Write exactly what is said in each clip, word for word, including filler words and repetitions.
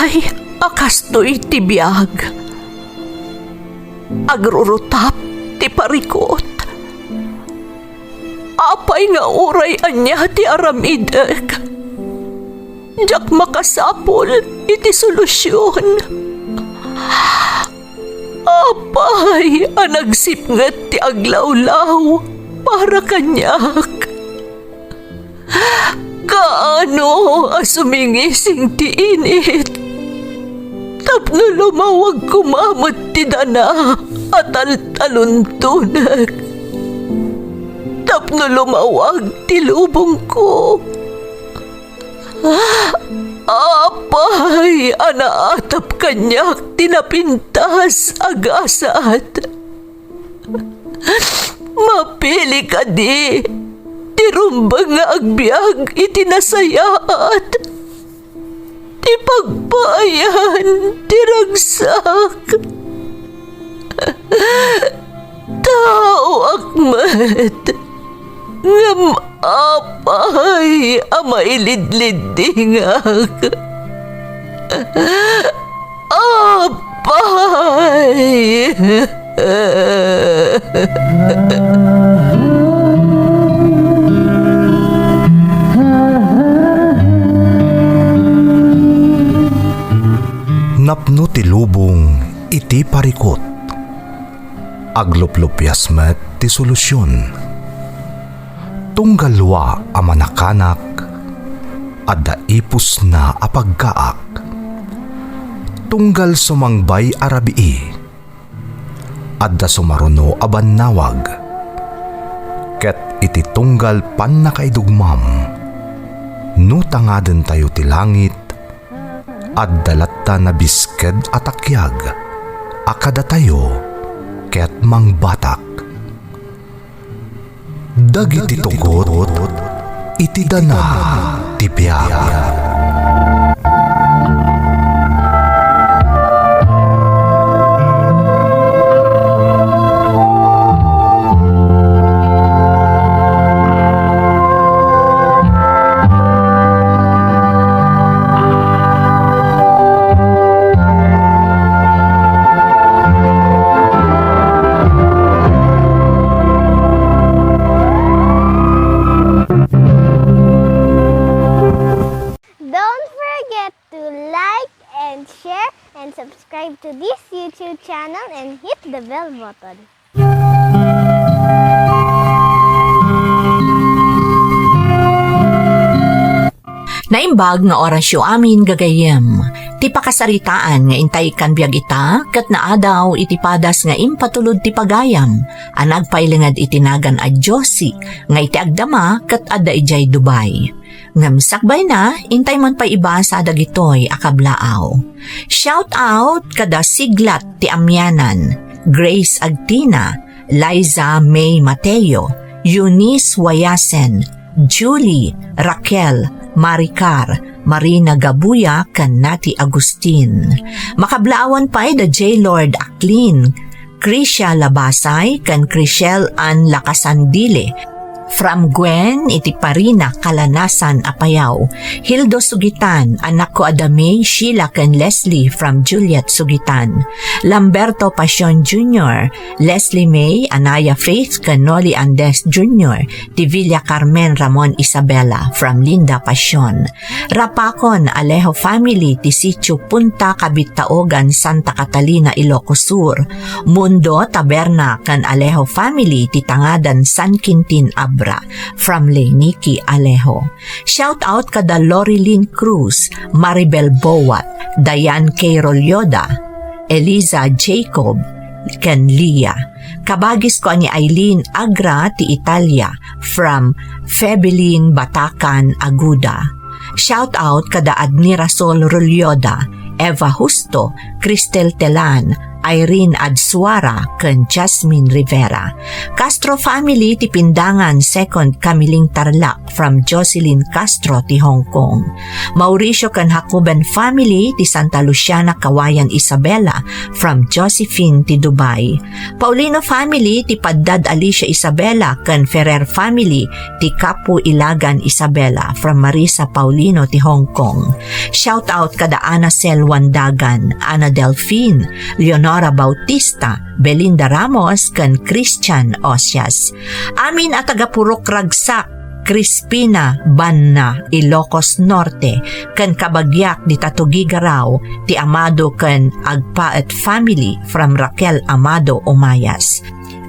Ay, a kastoy ti biag. Agrurutap ti parikut. Apay nga uray ania ti aramidek, diak makasapul iti solusion. Apay a nagsipnget ti aglawlaw para kaniak? Kaano a sumingising ti init tapno lumawag koma met ti dana a taltaluntonek, tapno lumawag ti lubongko? Apay a naatap kaniak ti napintas a gasat? Mapili kadi ti rumbeng nga agbiag iti nasayaat, ti pagpaayan ti ragsak? Taoak met, ngem apay a mailidliddingak? Apay! Napno ti lubong iti parikut. Agluplupias met ti solusion. Tunggal dua a manakanak, adda ipusna a pagkaak. Tunggal sumangbay a rabii, adda sumaruno a bannawag. Ket iti tunggal pannakaidugmam, no tangadentayo ti langit, adda latta nabisked a takiag a kadatayo ket mangbatak. Dagiti tugot iti dana ti biag. Don't forget to like and share and subscribe to this YouTube channel and hit the bell button. Naimbag nga orasyo amin, gagayyem. Ti pakasaritaan nga intay ikkan biag ita ket naadaw iti padas nga impatulod ti pagayam a nagpailinged iti nagan a Josie nga iti agdama ket adda idiay Dubai. Ngem sakbayna, intay man pay ibasa dagitoy a kablaaw. Shout out kada Siglat ti Amianan, Grace Agtina, Liza May Mateo, Eunice Wayasen, Julie, Raquel, Maricar, Marina Gabuya, ken Nati Agustin. Makablaawan pay da J Lord Aclin, Krisha Labasay, ken Chriselle Ann Lacasandile. From Gwen iti Parina, Kalanasan, Apayao. Hildo Sugitan, anakko a da May, Sheila, ken Leslie from Juliet Sugitan. Lamberto Pasion Junior, Leslie May, Anaya Faith, ken Noli Andes Junior, ti Villa Carmen Ramon Isabela from Linda Pasion. Rapakon Alejo family ti Sitio Punta Kabittaogan, Santa Catalina, Ilocos Sur. Mundo Taberna ken Alejo family ti Tangadan, San Quintin, Abra from Lenicky Alejo. Shout out kada Lorilyn Cruz, Maribel Boat, Diane K. Rolyoda, Eliza Jacob, ken Lia. Kabagisko a ni Eileen Agra ti Italia from Febelin Batacan, Aguda. Shout out kada Admirasol Rolyoda, Eva Justo, Cristel Telan, Irene Adsuara ken Jasmine Rivera. Castro family ti Pindangan, Second Camiling, Tarlac, from Jocelyn Castro ti Hong Kong. Mauricio ken Jacoben family ti Santa Luciana, Cauayan, Isabela, from Josephine ti Dubai. Paulino family ti Paddad, Alicia Isabela ken Ferrer family ti Capo, Ilagan, Isabela, from Marisa Paulino ti Hong Kong. Shout out kada Ana Sel Wandagan, Ana Delfin, Leonora Bautista, Belinda Ramos, ken Christian Osias. Amin a taga Purok Ragsak, Crispina, Banna, Ilocos Norte, ken kabagiak dita Tuguegarao, ti Amado ken Agpaet family, from Raquel Amado Umayas.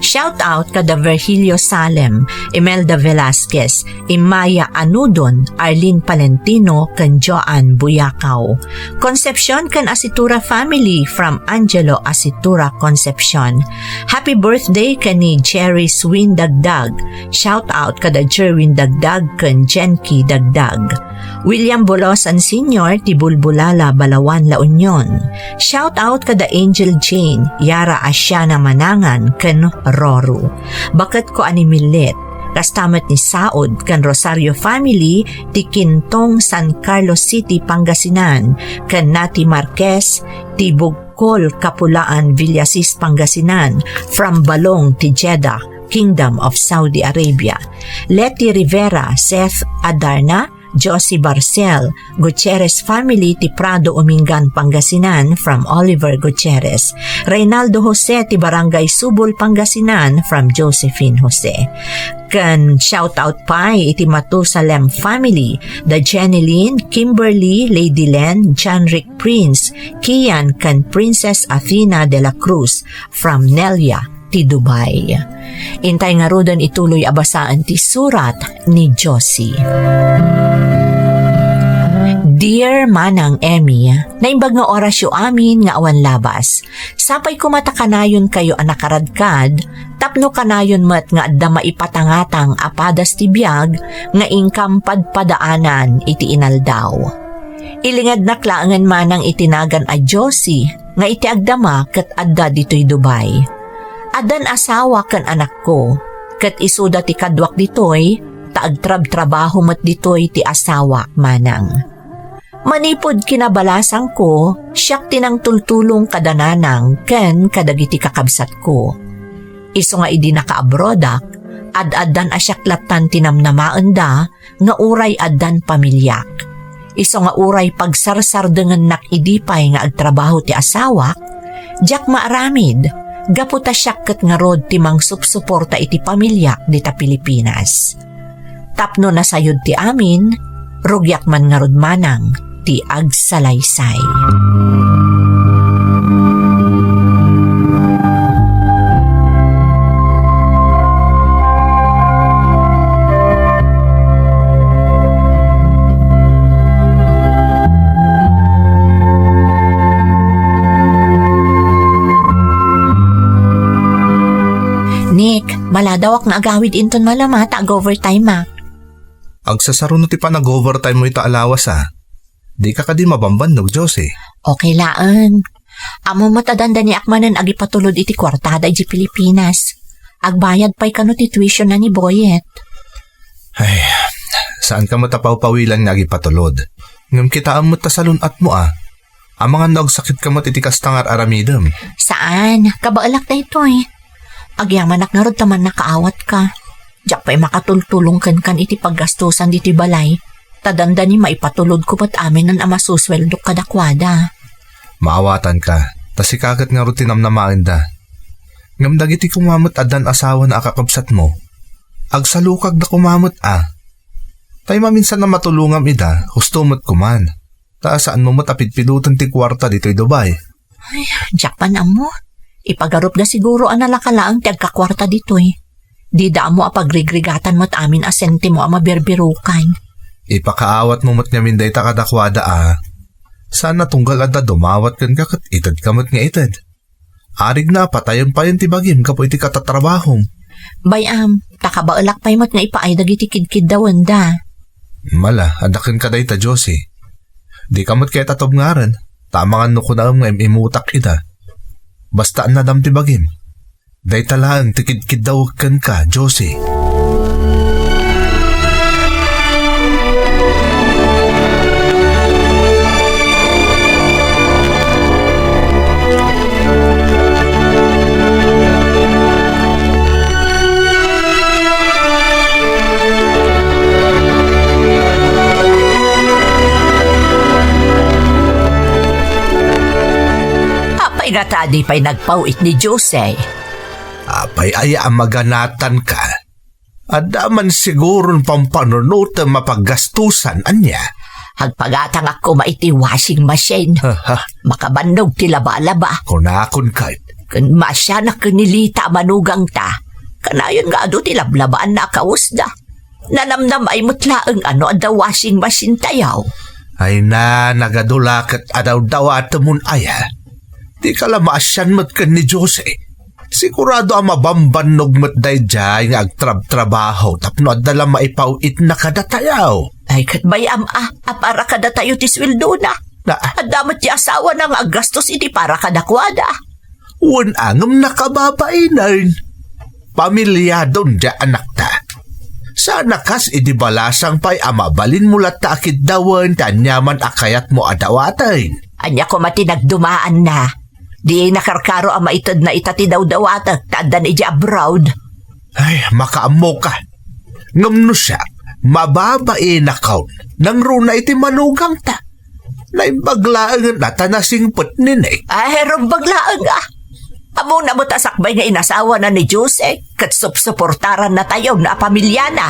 Shout out kada Virgilio Salem, Imelda Velasquez, Imaya Anudon, Arlene Palentino, ken Joan Buyakaw. Concepcion ken Asitura family, from Angelo Asitura Concepcion. Happy birthday ken ni Jerry Swin Dagdag. Shout out kada Jerwin Dagdag ken Jenky Dagdag. William Bolosan Senior ti Bulbulala, Balaoan, La Union. Shout out kada Angel Jane, Yara Asiana Manangan, ken Roro. Baketko a ni Millet, kasta met ni Saod ken Rosario family ti Kintong, San Carlos City, Pangasinan, ken Nati Marquez ti Bugkol, Capulaan, Villasis, Pangasinan, from Balong ti Jeddah, Kingdom of Saudi Arabia. Letty Rivera, Seth Adarna, Josie Barcel, Gutierrez family ti Prado, Umingan, Pangasinan, from Oliver Gutierrez. Reynaldo Jose ti Barangay Subol, Pangasinan, from Josephine Jose. Ken shout out pay iti Matusalem family, da Jenny Lynn, Kimberly, Lady Len, John Rick Prince, Kian, ken Princess Athena de la Cruz, from Nelia ti Dubai. Intay ngaruden ituloy a basaen ti surat ni Josie. Dear Manang Emmy, naimbag nga orasyo amin nga awan labas. Sapay koma ta kanayonkayo a nakaradkad, tapno kanayon met nga adda maipatangatang a padas ti biag nga inkam padpadaanan iti inaldaw. Ilingednak laengen manang iti nagan a Josie nga iti agdama ket adda ditoy Dubai. Addan asawa ken anakko, ket isuda ti kaduak ditoy, ta agtrabtrabaho met ditoy ti asawak manang. Manipud kinabalasangko, siak ti nangtultulong kada nanang ken kadagiti kakabsatko. Isu nga idi nakaabroadak, ad-addan a siak lattan ti namnamaenda nga uray addan pamiliak. Isu nga uray pagsarsardengennak idi pay nga agtrabaho ti asawak, diak maaramid, gapu ta siak ket ngarud ti mangsupsuporta iti pamiliak dita Pilipinas. Tapno nasayod ti amin, rugiak man ngarud manang ti agsalaysay. Nick, maladawak nga agawid inton malama ta ag-overtime-ak. Agsasaruno ti panag-overtime mo ita a lawas, a. Dika kadi mabambannog, Josie? Okay laeng. Ammom met a dandaniak manen agipatulod iti kuartada idiay Pilipinas. Agbayad pay kano ti tuition-na ni Boyet. Ay, saanka met a pawpawilan nga agipatulod. Ngem kitaem met ta salun-atmo, a. Amangan no agsakitka met iti kasta nga ar-aramidem. Saan, kabaelak daytoy. Agyamanak ngarud ta mannakaawatka. Diak pay makatultulong kenkan iti paggastosan ditoy balay. Ta dandani maipatulodko met aminen a masusueldok kadakuada. Maawatanka, ta sika ket ngarud ti namnamaenda. Ngem dagiti koma met addan asawana a kakabsatmo, agsalukagda koma met, a. Tay maminsan a matulongam ida, husto met koman. Ta saanmo met a pidpidoten ti kuarta ditoy Dubai. Ay, diak man ammo. Ipagarupda siguro a nalaka laeng ti agkakuarta ditoy. Dida ammo a pagrigrigatan met amin a sentimo a mabirbirokan. Ipakaawatmo met ngamin dayta kadakuada, a. Saan a tunggal adda dumawat kenka ket itedka met nga ited. Arigna a patayen payen ti bagim gapu iti katatrabahom. Bay-am, ta kabaelak pay met nga ipaay dagiti kidkiddawenda. Mala, adda kenka dayta, Josie. Dika met kayat a tubngaren, ta amangan no kunaem nga im-imutak ida. Basta annadam ti bagim. Dayta laeng ti kidkiddawek kenka, Josie. Apay ngata di pay nagpaw-it ni Jose? Apay aya a maganatanka? Adda man siguron pampanunotem a paggastusan, ania? Agpagatangak koma iti washing machine. Aha. Makabannog ti laba-laba. Kunakon ket. Ken maasianak ken ni Lita a manugangta. Kanayon nga adu ti lablabaanna a kawesda. Nanamnam ay met laeng a no adda washing machine tayo. Ay na, nagadu la ket a dawdawatemon aya. Dika la maasian met ken ni Jose. Sigurado a mabambannog met daydiay nga agtrabtrabaho tapno adda la maipaw-itna kadatayo. Ay, ket bay-am a, a para kadatayo ti sueldona. Na, adda met ti asawana nga aggastos iti para kadakuada. Wen a ngem nakababainen. Pamiliadon ti anakta. Saan a kas idi balasang pay a mabalinmo latta a kiddawen ti aniaman a kayatmo a dawaten. Ania koma ti nagdumaanna? Di nakarkaro a maitedna ita ti dawdawatek ta addan idiay abroad. Ay, makaammoka. Ngem no siak, mababainakon, nangruna iti manugangta. Naimbag laeng a ta nasingpet ni Nick. Ay, rumbag laeng a. Ammona met a sakbay nga inasawana ni Jose, ket supsuportaranna tayo a pamilyana.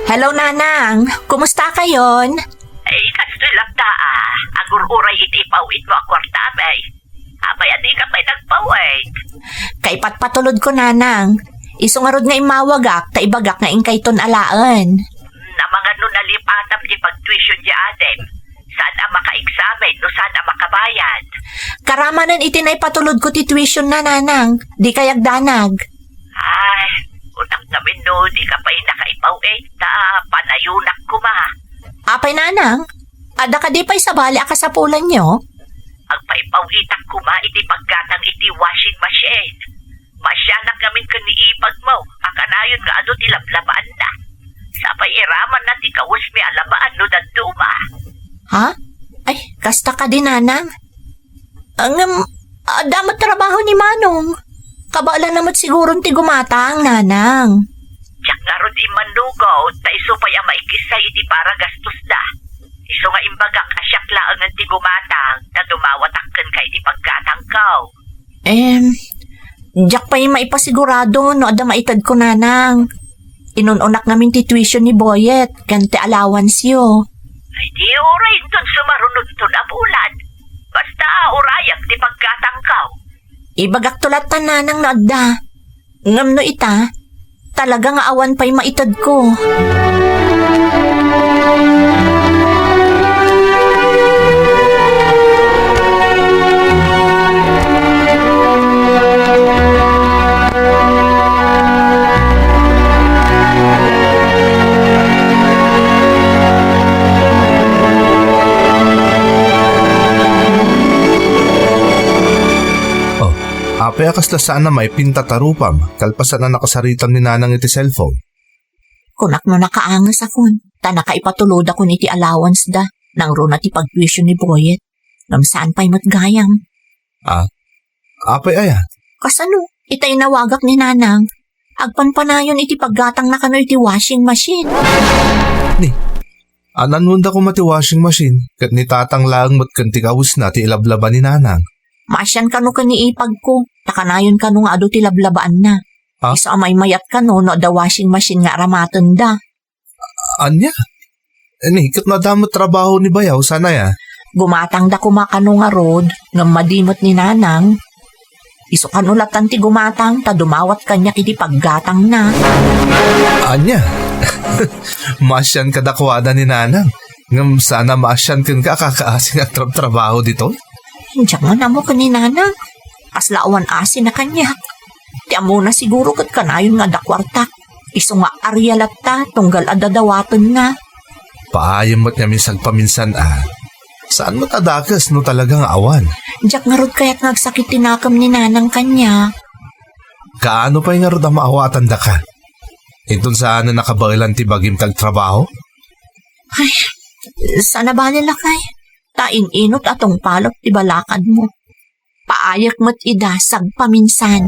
Hello, Nanang. Kumusta kayon? Ay, kastoy latta a. Agur-uray iti ipaw-itmo a kuarta, bay. Apay a dika pay nagpaw-it? Kaipatpatulodko, Nanang. Isu ngarud nga immawagak, ta ibagak nga inkayton alaen. Amangan no nalipatam ti pagtuition ti adim. Saan a makaeksamen no saan a makabayad. Karamanen iti naipatulodko ti tuition na, Nanang. Dikay agdanag. Ay, kunak ngamin no dika pay nakaipaw-it, ta panayonak koma. Apay, Nanang? Adda kadi pay sabali a kasapulanyo? Agpaipaw-itak koma iti paggatang iti washing machine. Maasianak ngamin ken ni ipagmo a kanayon nga adu ti lablabaanna. Sapay iramanna ti kawesmi a labaan no dadduma. Ha? Ay, kasta kadi, Nanang? Ngem, adda met trabaho ni Manong. Kabaelanna met siguron ti gumatang, Nanang. Diak ngarud immannugod, ta isu pay a maikissay iti para gastosda. Isu nga imbagak a siak laengen ti gumatang, ta dumawatak kenka iti paggatangko. Em, diak pay maipasigurado no adda maitedko, Nanang. Inun-unak ngamin ti tuition ni Boyet ken ti allowance-yo. Ay, di uray inton sumarunodton a bulan. Basta urayak ti paggatangko. Ibagakto latta, Nanang, no adda. Ngem no ita, talaga nga awan pay maitedko. Oh, apay a kasla saan a maipinta ti rupam, kalpasan a nakasaritam ni Nanang iti cellphone? Kunak no nakaangesakon, ta nakaipatulodakon iti allowance-da, nangruna ti pagtuition ni Boyet. Ngem saan pay met gayam. Ah, apay aya? Kasano? Ita inawagak ni Nanang. Agpanpanayon iti paggatangna kano iti washing machine. Ni, ananwenda koma ti washing machine, ket ni Tatang laeng met ken ti kawesna ti ilablaba ni Nanang. Maasian kano ken ni ipagko, ta kanayon kano nga adu ti lablabaanna. Ah? Isu a maymayat kano no adda washing machine nga aramatenda. Ania? Ni, ket no adda met trabaho ni bayaw, saan aya? Gumatangda koma kano ngarud, ngem madi met ni Nanang. Isu kano lattan ti gumatang ta dumawat kaniak iti paggatangna. Ania? Maasian kadakuada ni Nanang. Ngem saan a maasian kenka a kakaasi nga agtrabtrabaho ditoy? Diak man ammo ken ni Nanang. Kasla awan asina kaniak. Ti ammona siguro ket kanayon nga adda kuartak. Isu nga aria latta tunggal adda dawatenna. Paayem met ngamin sagpaminsan a. Saan met a dakes no talaga nga awan? Diak ngarud kayat nga agsakit ti nakem ni Nanang kaniak. Kaano pay ngarud a maawatandaka? Inton saan a nakabaelan ti bagim ti agtrabaho? Ay, saan a bale, lakay. Ta in-inut a tungpalek ti balakadmo. Paayek met ida sagpaminsan.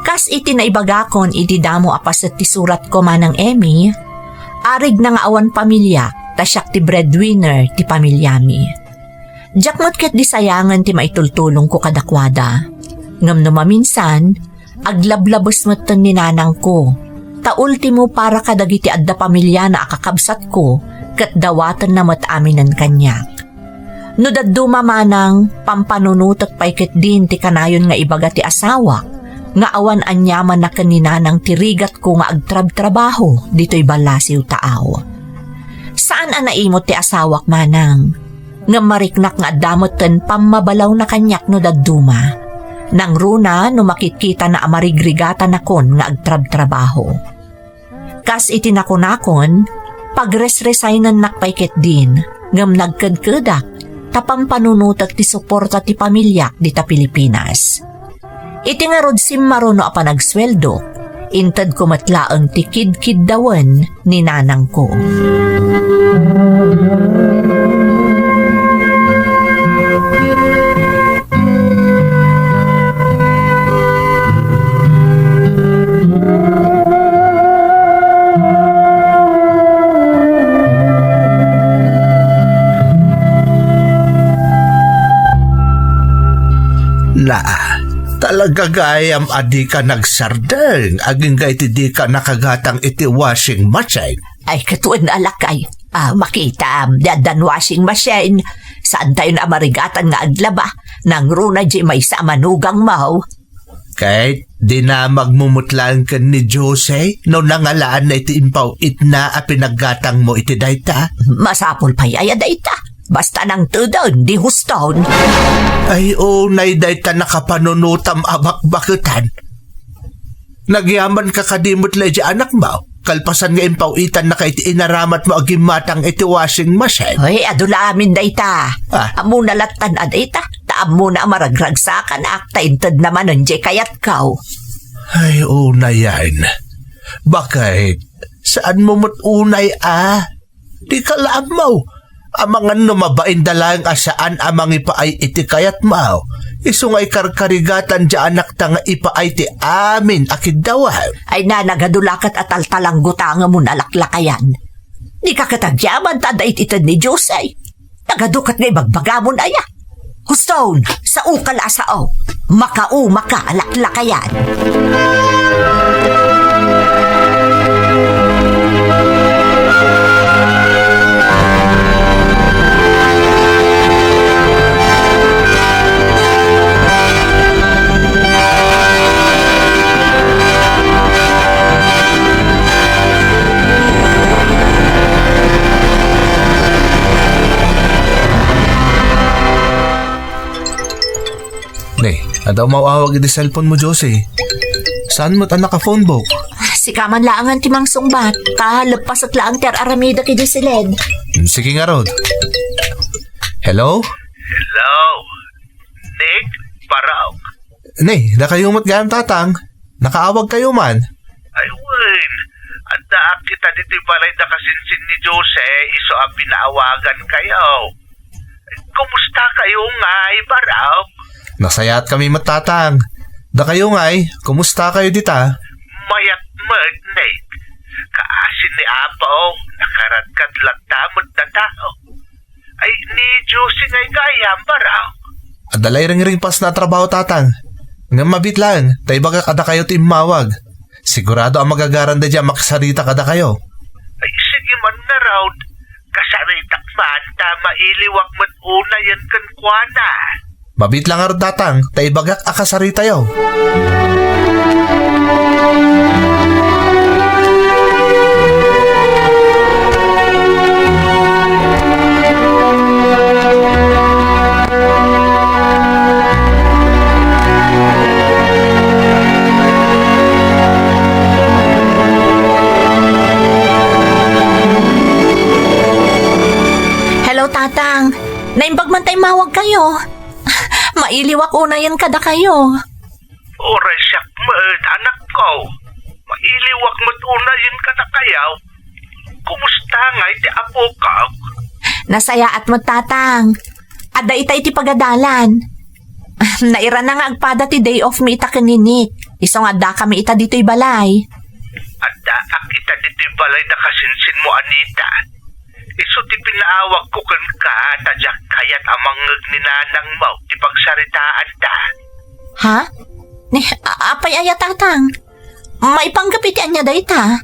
Kas iti naibagakon iti damo a paset ti suratko, Manang Emmy, arigna nga awan pamiliak ta siak ti breadwinner ti pamiliami. Diak met ketdi sayangen ti maitultulongko kadakuada. Ngem no maminsan, aglablabes metten ni nanangko, ta ultimo para kadagiti adda pamiliana a kakabsatko ket dawatenna met aminen kaniak. No dadduma, Manang, pampanunotek pay ketdin ti kanayon nga ibaga ti asawak nga awan aniamanna ken ni Nanang ti rigatko nga agtrabtrabaho ditoy ballasiw taaw. Saan a naimut ti asawak, Manang. Ngem mariknak nga adda metten pammabalawna kaniak no dadduma. Nangruna no makitkitana a marigrigatanakon nga agtrabtrabaho. Kas iti nakunakon, pagresresignennak pay ketdin, ngem nagkedkedak ta pampanunotek ti suporta ti pamiliak dita Pilipinas. Iti ngarud simmaruno a panagsueldok, intedko met laeng ti kidkiddawen ni nanangko. Na, talaga gayam a dika nagsardeng agingga iti dika nakagatang iti washing machine. Ay, ket wen a lakay. Ah, makitam, di addan washing machine. Saantayon a marigatan nga aglaba. Nangruna di maysa a manugangmo. Ket dinamagmo met laeng ken ni Jose no nangalaanna iti impaw-itna a pinaggatangmo iti dayta? Masapul pay aya dayta? Basta nangteden, di huston. Ay, unay dayta nakapanunotam a bakbaketan. Nagyamanka kadi met la idiay anakmo, kalpasan nga impaw-itannaka iti inaramatmo a gimmatang iti washing machine? Ay, adu la amin dayta. Ah. Ammona lattan a dayta, ta ammona a maragragsakanak, ta intedna manen diay kayatko. Ay, unayen. Baket, saanmo met unay a? Dika la ammo. Amangan no mabain da laeng a saan a mangipaay iti kayatmo. Isu nga ikarkarigatan diay anakta nga ipaay ti amin a kiddawan. Ay na, nagadu la ket a taltalanggotangamon a laklakayan. Dika ket agyaman ta adda iti ited ni Jose. Nagadu ket nga ibagbagamon aya. Huston, sao ka la a sao. Makaumaka a laklakayan. Ne, adda umaw-awag iti cellphone mo, Josie. Saan met a naka-phone book? Sika man laengen ti mangsungbat. Ta leppaset laeng ti ar-aramidek idiay siled. Hmm, sige ngarud. Hello? Hello? Nick? Parok? Ne, dakayo met gayam, Tatang. Nakaawag kayo man. Ay, wen. Addaak ita ditoy balay da kasinsin ni Jose, isu a pinaawagankayo. Kumustakayo ngay, Barok? Nasayaat kami met, Tatang. Dakayo ngay, kumustakayo dita? Mayat met, Nick. Kaasi ni Apo, nakaradkad latta met a tao. Ay, ni Josie ngay gayam, Barok? Adda la iringringpasna a trabaho, Tatang. Ngem mabiit laeng, ta ibagak a dakayo ti immawag. Sigurado a magagaran daydiay a makasarita kadakayo. Ay, sige man ngarud. Kasaritak man, ta mailiwak met unayen kenkuana. Mabiit la ngarud, Tatang, ta ibagak a kasaritayo. Hello, Tatang. Naimbag man ta immawagkayo. Mailiwak unayen kadakayo. Uray siak met, anakko. Mailiwak met unayen kadakayo. Kumusta ngay ti apokak? Nasayaat met, Tatang. Adda ita iti pagadalan. Nairana nga agpada ti day off mi ita ken ni Nick. Isu nga addakami ita ditoy balay. Addaak ita ditoy balay da kasinsinmo, Anita. Isu ti pinaawagko kenka, ta diak kayat a mangngeg ni nanangmo ti pagsaritaanda. Ha? Ni, a-, apay aya, Tatang? Maipanggep iti ania dayta?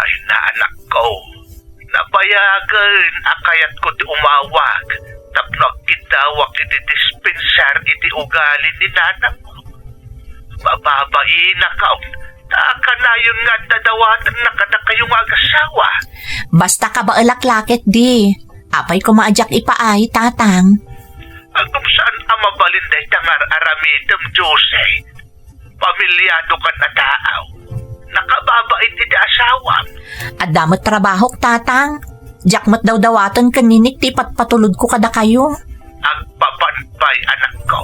Ay, anakko. Nabayagen a kayatko ti umawag tapno agkiddawak iti dispensar iti ugali ni nanangmo. Mababainak, ta kanayon nga adda dawatenna kadakayo nga agasawa. Basta kabaelak la ketdi. Apay koma a diak ipaay, Tatang? Ngem saan a mabalin dayta nga ar-aramidem, Jose. Pamiliado kan a tao. Nakababait iti asawam. Adda met trabahok, Tatang. Diak met dawdawaten ken ni Nick ti ipatpatulodko kadakayo. Agpapan pay, anakko.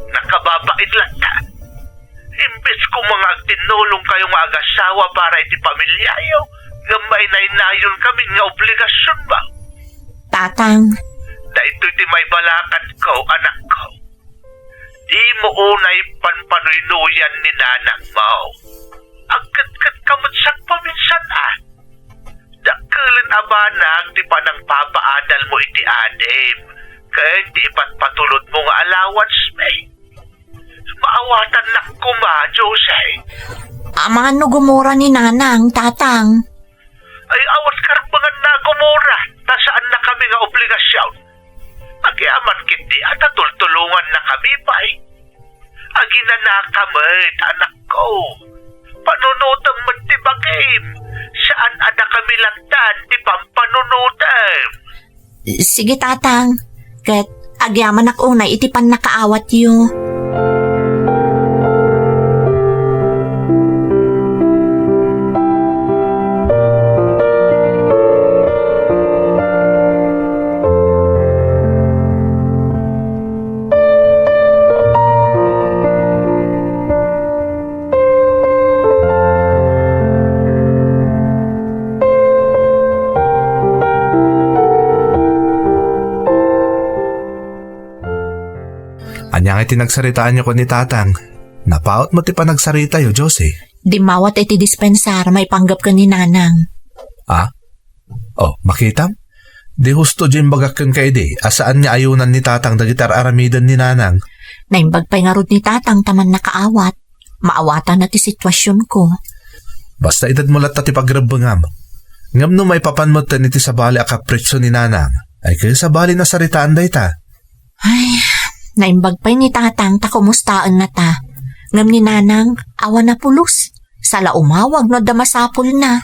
Nakababait latta. Imbes koma nga agtinnulongkayo nga agasawa para iti pamiliayo, ngem mainaynayonkamin nga obligasionmo. Tatang. Daytoy ti maibalakadko, anakko. Dimo unay panpanuynuyan ni nanangmo. Agketketka met sakpaminsan, a. Dakkelen a banag ti panangpapaadalmo iti adim ken ti ipatpatulodmo nga allowance mi. Maawatannak koma, Jose. Amangan no gumura ni Nanang, Tatang. Ay, awan karbenganna a gumura, ta saannakami nga obligasion. Agyamankami ketdi a tatultulongannakami pay. Aginanaka met, anakko. Panunotem met ti bagim. Saan a dakami latta ti pampanunotem. Sige, Tatang. Ket agyamanak unay iti pannakaawatyo. Ania ngay ti nagsaritaanyo ken ni Tatang? Napaut met ti panagsaritayo, Josie. Dimmawat iti dispensar maipanggep ken ni Nanang. Ah? Oh, makitam? Di husto diay imbagak kenka idi a saan nga ayunan ni Tatang dagiti ar-aramiden ni Nanang. Naimbag pay ngarud ni Tatang ta mannakaawat. Maawatanna ti situasionko. Basta itedmo latta ti pagrebbengam. Ngem no maipapan metten iti sabali a kapritsio ni Nanang, ay ket sabali a saritaan dayta. Ay, naimbag pay ni Tatang ta kumustaenna ta. Ngem ni Nanang, awan a pulos. Sala umawag no adda masapulna.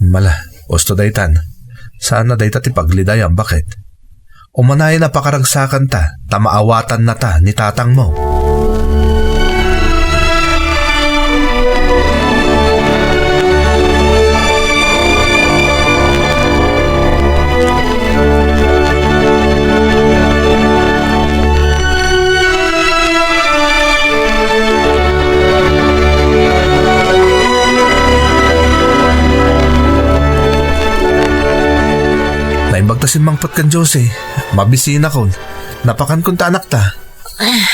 Mala, husto daytan. Saan a dayta ti paglidayam, baket? Umanayen a pakaragsakanta, ta maawatannata ni Tatangmo. Imbagta simmangpet ken Josie. Mabisinakon. Napakankon ta anakta. Ah,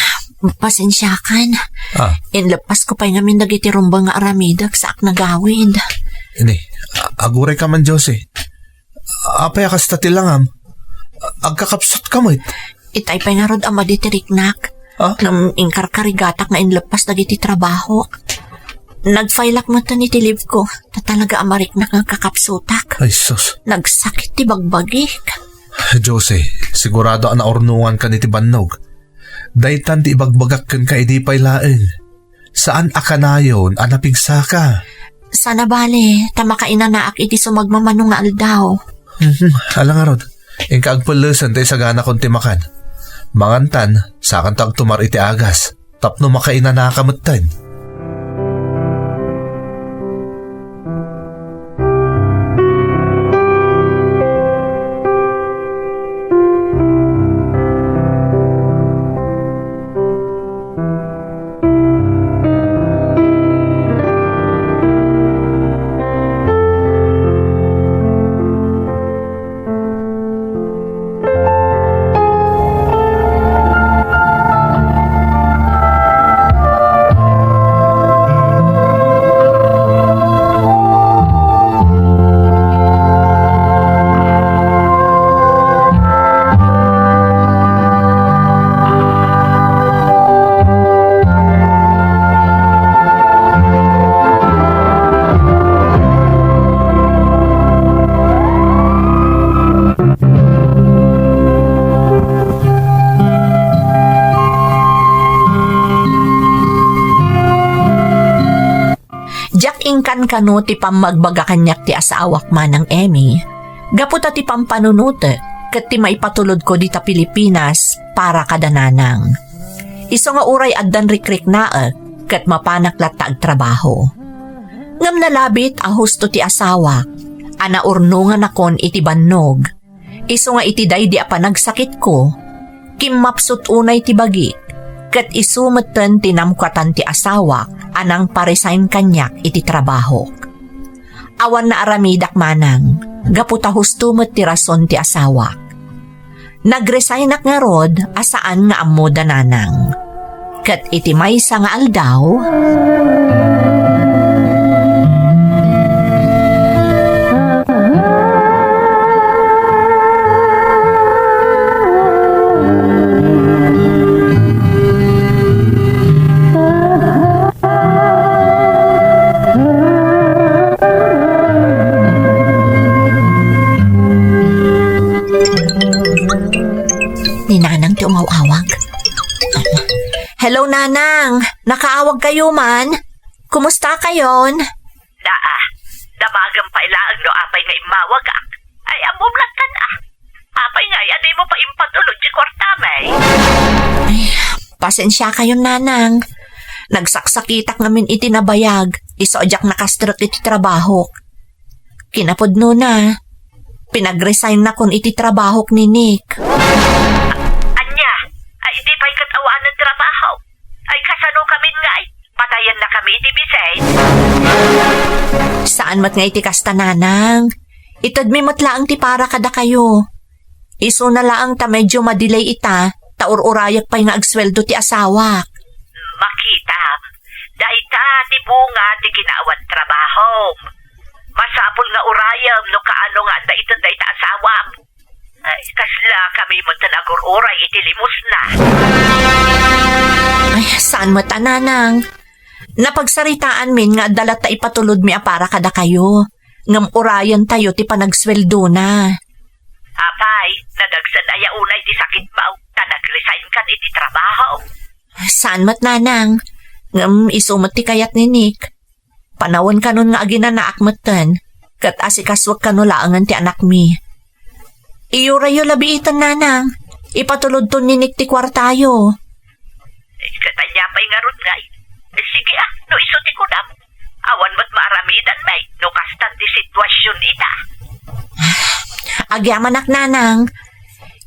pasensiakan. Ah. Inleppasko pay ngamin dagiti rumbeng nga aramidek sa ak nagawid. Ini, a-, agurayka man, Josie. Apay a kasta ti langam? Agkakapsutka met. Itay pay ngarud a madi ti riknak. Ah? Ngem inkarkarigatak nga inleppas dagiti trabahok. Nag-file-ak metten iti leave ko. Ta talaga a mariknak nga agkakapsutak. Ay, sus. Nagsakit ti bagbagik. Josie, sigurado a naurnongankan iti bannog. Daytan ti ibagbagak kenka idi pay laeng. Saan a kanayon a napigsaka. Sana bale, ta makainanaak iti sumagmamano nga aldaw. Mhm, ala ngarud. Inka agpellesen ta isaganakon ti makan. Mangantan, sakanto agtumar iti agas. Tapno makainanaka metten. Diak inkankano ti pammagbaga kaniak ti asawak, Manang Emmy, gapu ta ti pampanunotek ket ti maipatulodko dita Pilipinas para kada nanang. Isu nga uray addan rikriknaek ket mapanak latta agtrabaho. Ngem nalabit a husto ti asawak a naurnonganakon iti bannog. Isu nga iti daydi a panagsakitko, kimmapsut unay ti bagik, ket isu metten ti namkuatan ti asawak a nangpa-resign kaniak iti trabahok. Awan naaramidak manang, gapu ta husto met ti rason ti asawak. Nag-resignak ngarud a saan nga ammo da nanang. Ket iti maysa nga aldaw, ni Nanang ti umaw-awag. Hello, Nanang! Nakaawag kayo man? Kumusta kayon? Daa, damagem pay laeng no apay nga immawagak. Ay, ammom lattan, a. Apay ngay a dimo pay impatulod ti kuartam, ay? Ay, pasensia kayon, Nanang. Nagsaksakitak ngamin iti nabayag, isu a diak nakastrek iti trabahok. Kinapudnona, pinag-resign nakon iti trabahok ni Nick. Ania? Ay, di pay ket awanen trabaho? Ay, kasano kamin ngay? Patayennakami iti bisin? Saan met nga iti kasta, Nanang. Itedmi met laeng ti para kadakayo. Isuna laeng ta medyo madelay ita, ta ur-urayek pay nga agsueldo ti asawak. Makita, dayta ti bunga ti kinaawan trabahom. Masapul nga urayem no kaano nga adda ited dayta asawam. Ay, kasla kami met ti nagur-uray iti limosna. Ay, saan met a, Nanang? Napagsaritaanmin nga adda latta ipatulodmi a para kadakayo, ngem urayentayo ti panagsueldona. Apay, nadagsen aya unay ti sakitmo, ta nag-resign kan iti trabaho? Saan met, Nanang. Ngem isu met ti kayat ni Nick. Panawen kanon nga aginanaak metten, ket asikasuek kano laengen ti anakmi. Iyurayyo la biiten, Nanang. Ipatulodton ni Nick ti kuartayo. Ket ania pay ngarud ngay? Sige a, no isu ti kunam. Awan met maaramidanmi no kasta ti situasion ita. Agyamanak, Nanang.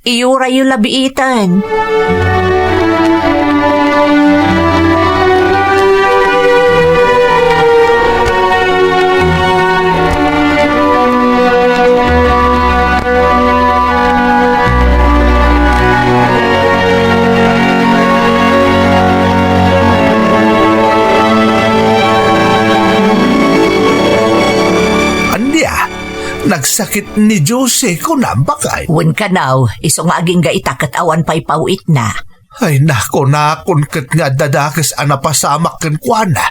Iyurayyo la biiten. nagsakit ni Jose, kunam, baket? Wen kano, isu nga agingga ita ket awan pay paw-itna. Ay, nakunakon ket nga adda dakes a napasamak kenkuana.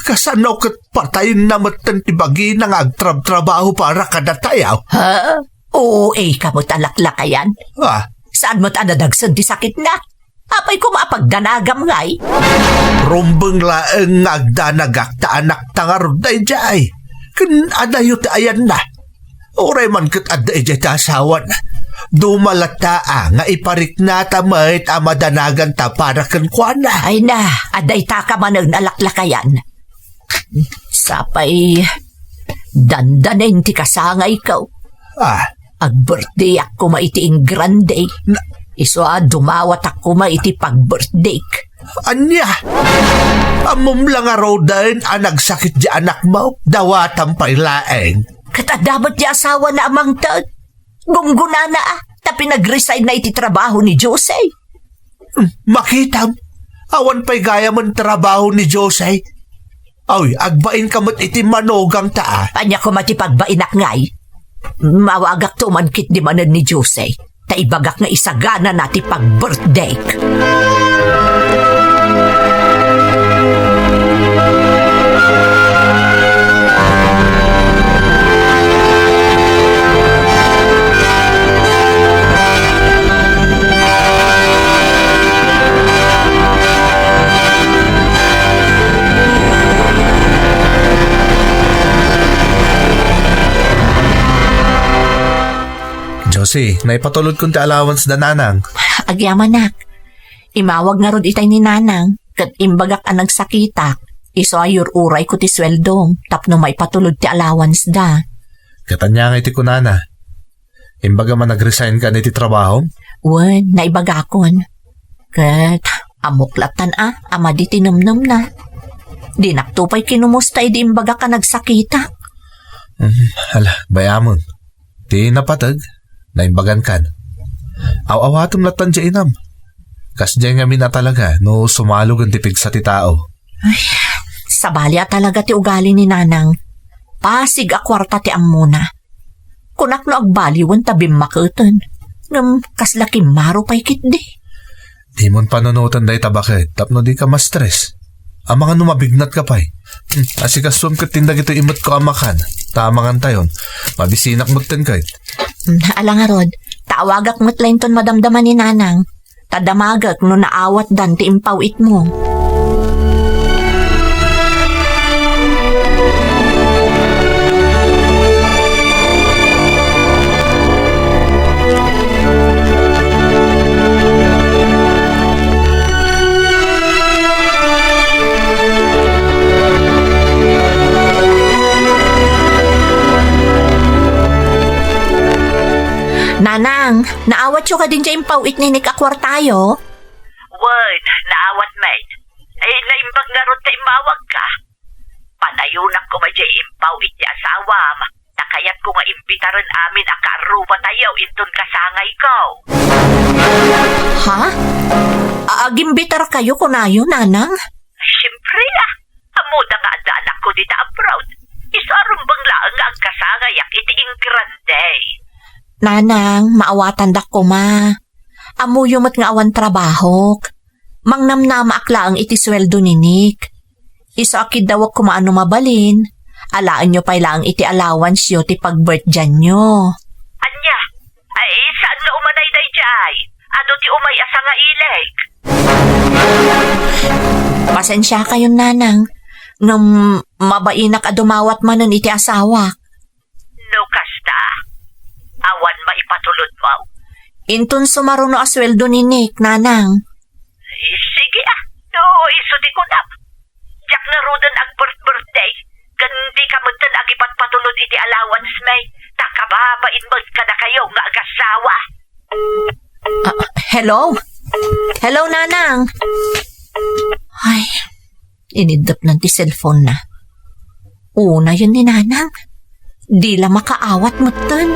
Kasano ket patayenna metten ti bagina nga agtrabtrabaho para kadatayo? Ha? O A ka met a laklakayan? Ah. Saan met a nadagsen ti sakitna? Apay koma a pagdanagam ngay? Rumbeng laeng nga agdanagak ta anakta ngarud daydiay. Ken adayo ti ayanna. Uray man ket adda idiay ti asawana. Duma latta a nga ipariknata met a madanaganta para kenkuana. Ay na, adda itaka manen a laklakayan. Sapay, dandanen ti kasangayko. Ah. Ag-birthday-ak koma iti ingrande. Na- Isu a dumawatak koma iti pag-birthday-k. Ania? Ammom la ngaruden a nagsakit di anakmo? Dawatam pay laeng. Ket adda met di asawana a mangted. Gunggonana a, ta pinag-resign-na iti trabaho ni Jose. Hmm, makitam, awan pay gayamen trabaho ni Jose. Awi, agbainka met iti manugangta a. Ania koma ti pagbainak ngay? Mawagakto man ketdi manen ni Jose, ta ibagak nga isaganana ti pag-birthday-k. Josie, naipatulodkon ti allowance da nanang. Agyamanak. Imawag ngarud itay ni nanang, ket imbagak a nagsakitak. Isu a yur-urayko ti sueldom tapno maipatulod ti allowance da. Ket ania ngay ti kunana? Imbagam a nag-resign ka iti trabahom? Wen, naibagakon. Ket ammok lattan a, a madi ti nemnemna. Dinakto pay kinumusta idi imbagak a nagsakitak. Hmm, hala, bay-amon. Ti napateg, naimbagankan. Aw-awatem lattan diay inam. Kasdiay ngamin a talaga no sumalogen ti pigsa ti tao. Ay, sabali a talaga ti ugali ni nanang. Pasig a kuarta ti ammona. Kunak no agbaliwen ta bimmaketen. Ngem kasla kimmaro pay ketdi. Dimon panunoten dayta baket tapno dika ma-stress. Amangan no mabignatka pay. Hmm, asikasuem ketdin dagitoy imetko a makan. Ta amangantayon, mabisinak metten ket. Hmm, ala ngarud, ta awagak met la inton madamdama ni nanang. Ta damagek no naawatdan ti impaw-itmo. Nanang, naawatyo kadin ti impaw-it ni Nick a kuartayo? Wen, naawat met. Ay, naimbag ngarud ta immawagka. Panayonak koma diay impaw-it ti asawam. Ta kayatko nga imbitaren amin a kaarrubatayo inton kasangayko. Ha? A-, agimbitarkayo kunayo, nanang? Ay, siempre a. Ammoda nga adda anakko dita abroad. Isu a rumbeng laeng nga agkasangayak iti ingrande. Nanang, maawatandak koma. Ammoyo met nga awan trabahok. Mangnamnamaak laeng iti sueldo ni Nick. Isu a kiddawek koma no mabalin, alaenyo pay laeng iti allowance-yo ti pag-birthday-nyo. Ania? Ay, saan nga umanay daydiay? Adu ti umay a sangailik. Pasensiakayon, nanang, ngem mabainak a dumawat manen iti asawak. No kasta, awan maipatulodmo? Inton sumaruno a sueldo ni Nick, nanang. Eh, sige a, no isu ti kunam. Diak ngaruden ag-birth-birthday, ken dika metten agipatpatulod iti allowance-mi, ta kababain met kadakayo nga agasawa. Ah, hello? Hello, nanang? Ay, iniddepnan ti cellphone-na. Unayen ni nanang. Di la makaawat metten.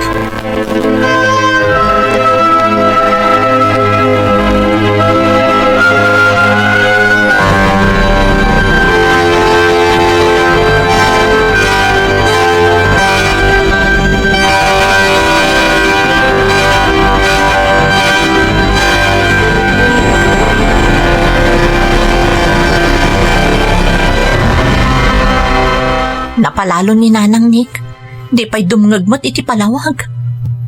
Lo ni Nanang Nick, di pay dumngeg met iti palawag.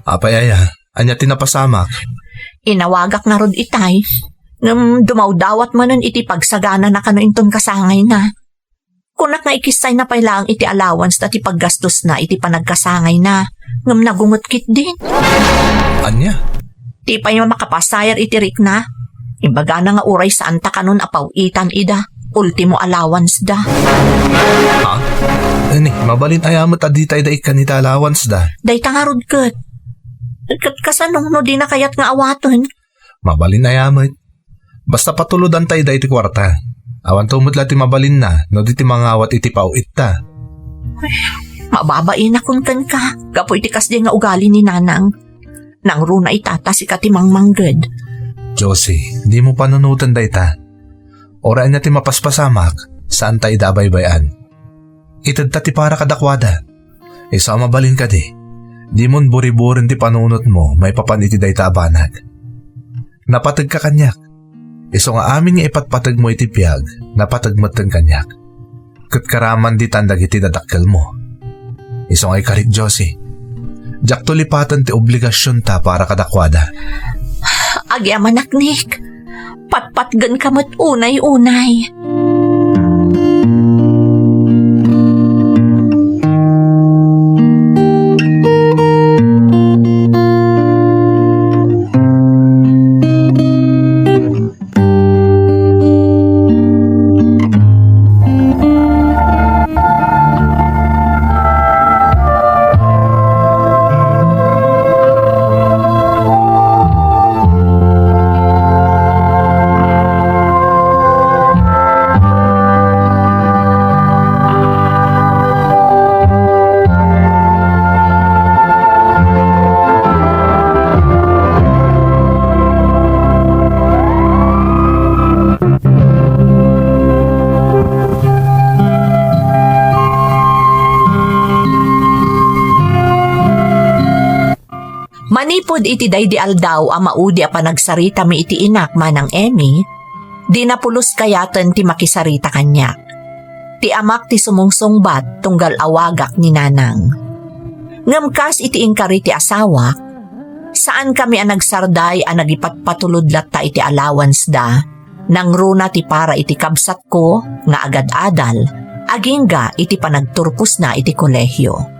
Apay aya, ania ti napasamak? Inawagak ngarud itay, ngem dumawdawat manen iti pagsaganana kano inton kasangayna. Kunak nga ikissayna pay laeng iti allowance ta ti paggastosna iti panagkasangayna, ngem nagungot ketdin. Ania? Di pay makapasayar iti rikna. Imbagana nga uray saanta kanon a paw-itan ida, ultimo allowance da. Ha? Ani, mabalin aya met a ditay da ikkan iti allowance da? Dayta ngarud ket. Ket kasano no dina kayat nga awaten? Mabalin aya met. Basta patulodanta ida iti kuarta. Awanto met la ti mabalinna no di ti mangawat iti paw-itta. Ay, mababainakon kenka, gapu iti kasdiay nga ugali ni Nanang. Nangruna ita ta sika ti mangmangged. Josie, dimo panunoten dayta. Uray ania ti mapaspasamak, saanta ida a baybay-an. Itedta ti para kadakuada. Isu a mabalin kadi, dimon buriburen ti panunotmo maipapan iti dayta a banag. Napategka kaniak. Isu nga amin nga ipatpategmo iti biag, napateg metten kaniak. Ket karaman ditan dagiti dadakkelmo. Isu nga ikarik, Josie. Diakto lipaten ti obligasionta para kadakuada. Agyamanak, Nick. Patpatgenka met unay-unay. Manipud iti daydi aldaw a maudi a panagsaritami iti inak, Manang Emmy, di napulos kayaten ti makisarita kaniak. Ti amak ti sumungsungbat tunggal awagak ni Nanang. Ngem kas iti inkari ti asawak, saankami a nagsarday a nagipatpatulod latta iti allowance da. Nangruna ti para iti kabsatko nga agad-adal, agingga iti panagturposna iti kolehio.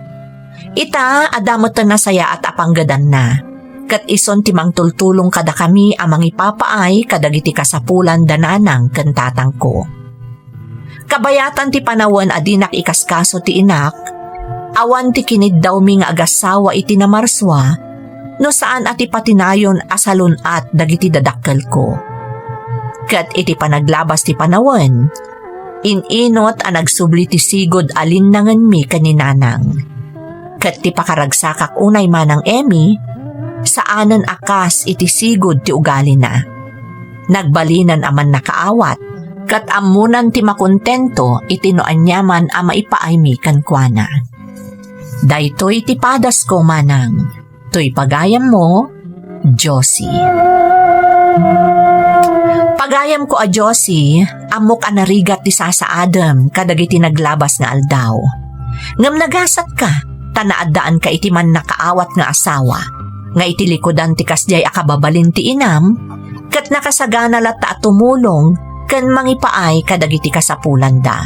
Ita, adda met nasayaat a panggedanna, ket isun ti mangtultulong kadakami a mangipapaay kadagiti kasapulan da nanang ken tatangko. Kabayatan ti panawen a dinak ikaskaso ti inak, awan ti kiniddawmi nga agassawa iti namarsua, no saan a ti patinayon a salun-at dagiti dadakkelko. Ket iti panaglabas ti panawen, in-inot a nagsubli ti sigud a linnangenmi ken ni Nanang. Ket ti pakaragsakak unay, Manang Emmy, saanen a kas iti sigud ti ugalina. Nagbalinen a mannakaawat, ket ammonan ti makontento iti no aniaman a maipaaymi kenkuana. Daytoy ti padasko, Manang. Toy pagayammo, Josie. Pagayamko a Josie, ammok a narigat ti sasaadem kadagiti naglabas nga aldaw. Ngem nagasatka, ta naaddaanka iti mannakaawat nga asawa, nga iti likudan ti kasdiay a kababalin ti inam, ket nakasagana latta a tumulong ken mangipaay kadagiti kasapulanda.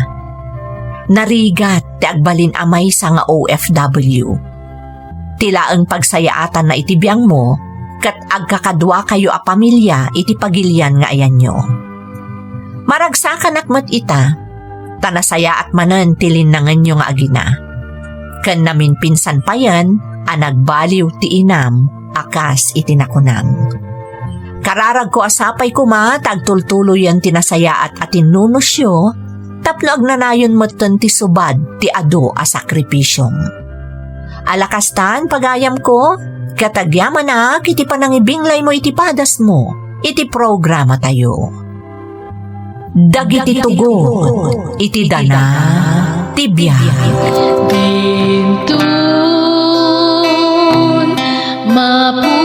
Narigat ti agbalin a maysa nga O F W. Ti laeng pagsayaatanna iti biangmo, ket agkakaduakayo a pamilia iti pagilian nga ayanyo. Maragsakanak met ita, ta nasayaat manen ti linnangenyo nga agina. Ken namimpinsan payen a nagbaliw ti inam a kas iti nakunam. Kararagko a sapay koma ta agtultuloyen ti nasayaat a tinnunosyo, tapno agnanayon metten ti subad ti adu a sakripisyom. Ala kastan, pagayamko, ket agyamanak iti panangibinglaymo iti padasmo iti programatayo. Dagiti tugot iti dana ti biag. Dintun, mapu-